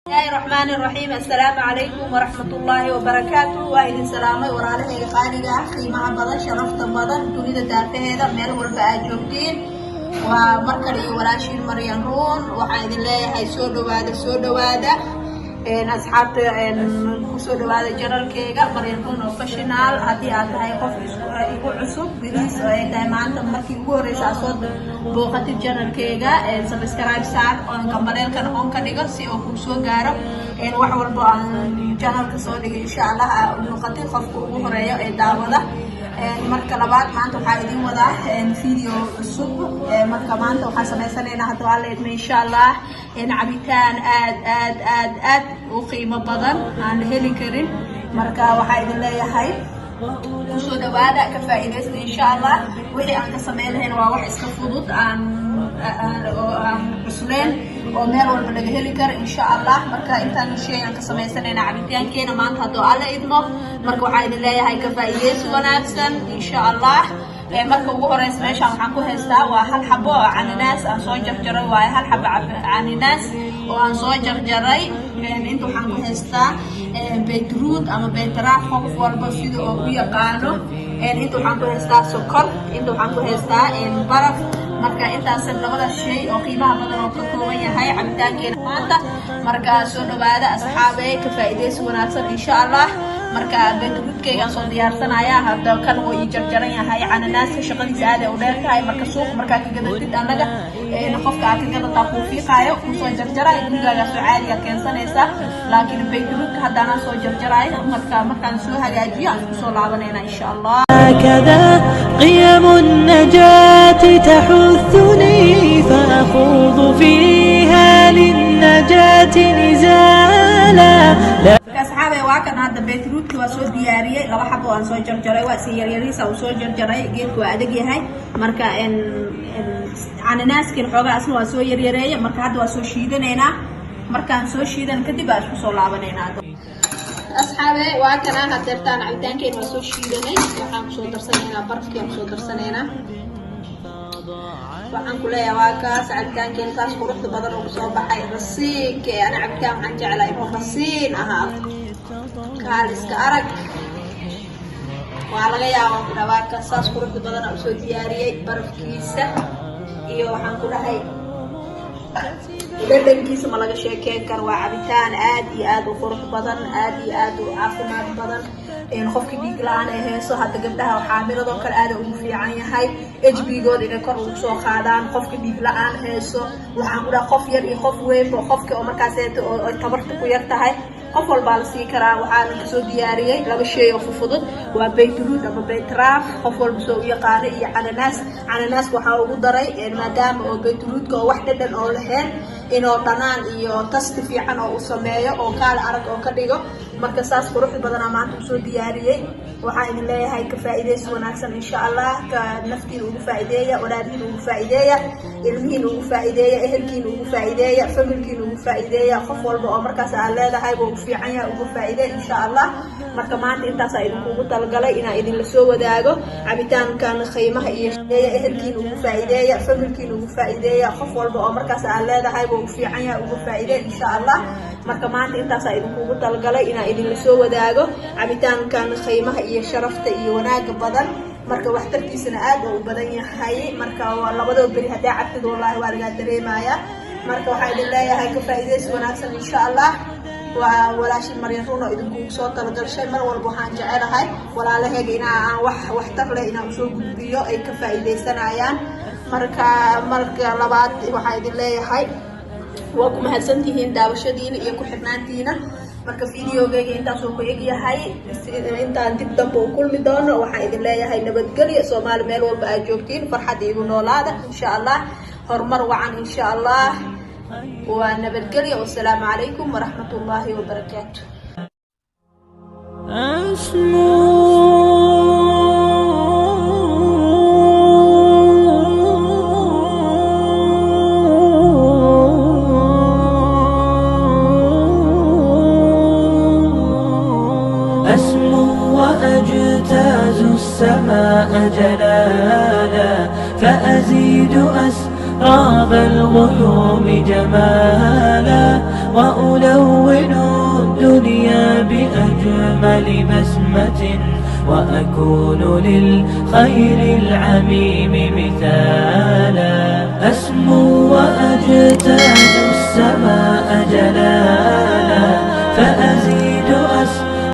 Bismillaahi raxmaani raxiim. Assalaamu calaykum waraxmatullaahi wabarakaatu. Waa idin salaamay, walaalahayga qaaliga ah, qiimaha badan, sharafta badan, dunida daafaheeda meel walba aad joogtiin. Waa mar kale iyo walaashiin Maryan Ruun. Waxaan idin leeyahay soo dhawaada, soo dhawaada asxaabta, kusoo dhawaada channelkeyga Maryan Ruun Official. Haddii aad tahay qof igu cusub, please, oo ay tahay maanta markii ugu horeysa aad soo booqatid channelkeyga, subscribe saar oo gambaleelkana on ka dhigo si oo kuu soo gaaro wax walbo aan channelka soo dhigay, insha Allah aa u noqotid qofka ugu horeeya ee daawada. Marka labaad, maanta waxaa idin wadaa video cusub. Marka maanta waxaan samaysanaynaa, hadduu Alla idmo, insha Allah, cabitaan aad aad aad aad u qiimo badan aan la heli karin. Marka waxaa idin leeyahay kusoo dhawaada, ka faa'iidaysta insha Allah. Wixii aan ka samayn lahayn waa wax iska fudud, aan oo aan cusleen, oo meel walba laga heli karo, insha Allah. Marka intaan shay aan ka samaysanayna cabitaankeena maanta, hadduu Alla idmo. Marka waxaa idin leeyahay ka faa'iidaysi wanaagsan, insha Allah. Marka ugu horeysa, meeshaan waxaan ku haystaa waa hal xabo oo cananaas aan soo jarjaray waaye, hal xabo cananaas oo aan soo jarjaray. Inta waxaan ku haystaa beetroot ama beetraaf, qof walba sida oo u yaqaano. Inta waxaan ku haystaa sokor, inta waxaan ku haystaa baraf. Marka intaas labada shay oo qiimaha badan oo ka kooban yahay cabitaankeena maanta. Marka soo dhawaada asxaabe, ka faa'iidaysi wanaagsan, insha Allah. Marka beetrootkaygaan soo diyaarsanaya hadda. Kan wuu ii jarjaran yahay. Cananaaska shaqadiisa aad ay u dheer tahay. Marka suuq markaa ka gadatid, annaga qofka aad ka gadataa kuu fiiqaayo, kuu soo jarjaraayo, gurigaagaa soo caadiya keensanaysa. Laakiin beetrootka haddaanaan soo jarjaraayo. Marka markaan soo hagaajiyo aan isku soo laabanayna, insha Allah. هكذا قيم النجاة تحثني فأخوض فيها للنجاة نزالا. Asxaabe, waa kan hadda beetrootka waa soo diyaariyey. Laba xabo aan soo jarjaray, waa si yaryariisa uu soo jarjaray. Geedka waa adag yahay. Marka cananaaskin xoogaa asna waa soo yaryareeyay. Marka hadda waa soo shiidanaynaa. Markaan soo shiidan kadib baa isku soo laabanaynaa. Asxaabe, waa kana hadeertaan cabitaankeen waa soo shiidanay. Waxaan kusoo darsanaynaa barafkii aan kusoo darsanaynaa. Waxaan ku leeyahay waa kaas cabitaankeen, saas quruxda badan oo kusoo baxay, rasiinka. Ana cabitaan waxaan jeclaa inuu rasiin ahaado, kaal iska arag. Waa laga yaabaa ku dhawaadka saas quruxda badan aan usoo diyaariyey. Barafkiisa iyo waxaan ku dhahay dhadhankiisa ma laga sheekeyn karo. Waa cabitaan aad iyo aad u qurux badan, aad iyo aad u caafimaad badan. Qofka dhiig la-aan ay heeso, hadda gabdhaha xaamiladoo kale aada ugu fiican yahay, HB gooda inay kor ugu soo qaadaan. Qofka dhiig la-aan heeso, waxaan ku dhaha qof yar iyo qof weynba, qofka oo markaas oo tabarta ku yar tahay, qof walbaa la sii karaa. Waxaana kasoo diyaariyey laba shay oo fufudud, waa beetroot ama beetraaf, qof walba soo u yaqaano, iyo cananaas. Cananaaska waxaa ugu daray maadaama oo beetrootka oo wax dhadhan oo lahayn, inuu dhanaan iyo taste fiican oo u sameeyo oo kaal arag oo ka dhigo. Marka saas quruxda badanaa maanta usoo diyaariyey. Waxaan idin leeyahay ka faa'iidaysi wanaagsan, insha Allah. Ka naftiina ugu faa'iideeya, walaalihiina ugu faa'iideeya, ilmihiina ugu faa'iideeya, ehelkiina ugu faa'iideeya, familykiina ugu faa'iideeya. Qof walba oo markaas aad leedahay buu u fiican yahay, ugu faa'iideeya, insha Allah. Marka maanta intaasaa idinkugu talagalay inaan idinla soo wadaago cabitaankan qiimaha iyo ehelkiina ugu faa'iideeya, familykiina ugu faa'iideeya. Qof walba oo markaas aad leedahay buu u fiican yahay, ugu faa'iideeya, insha Allah. Marka maanta intaasaa idinkugu talagalay inaan idinla soo wadaago cabitaankan qiimaha iyo sharafta iyo wanaaga badan. Marka waxtarkiisana aad oo u badan yahay. Marka labadoo beri haddaa cabtid, wallahi waa lagaa dareemayaa. Marka waxaa idin leeyahay ka faa'iidaysi wanaagsan, insha Allah. Waa walaashin Maryan Ruun oo idinkugu soo talagalshay. Mar walba waxaan jecelahay walaalahayga inaa aan wax waxtar leh inaan usoo gudbiyo, ay ka faa'iidaysanayaan. Marka labaad, waxaa idin leeyahay waa ku mahadsantihiin daawashadiina iyo ku xirnaantiina. Marka videogayga intaasuu ku egyahay. Intaan dib dambe u kulmi doono, waxaan idin leeyahay nabadgelyo. Soomaali meel walba aad joogtiin, farxad iigu noolaada, insha Allah. Horumar wacan, insha Allah. Waa nabadgelyo. Wasalaamu calaykum waraxmat ullaahi wabarakaatu. أسمو أسمو وأجتاز السماء جلالا، فأزيد أسراب الغيوم جمالا وأ ألون الدنيا بأجمل بسمة، وأكون للخير العميم مثالا. أسمو وأجتاز السماء جلالا.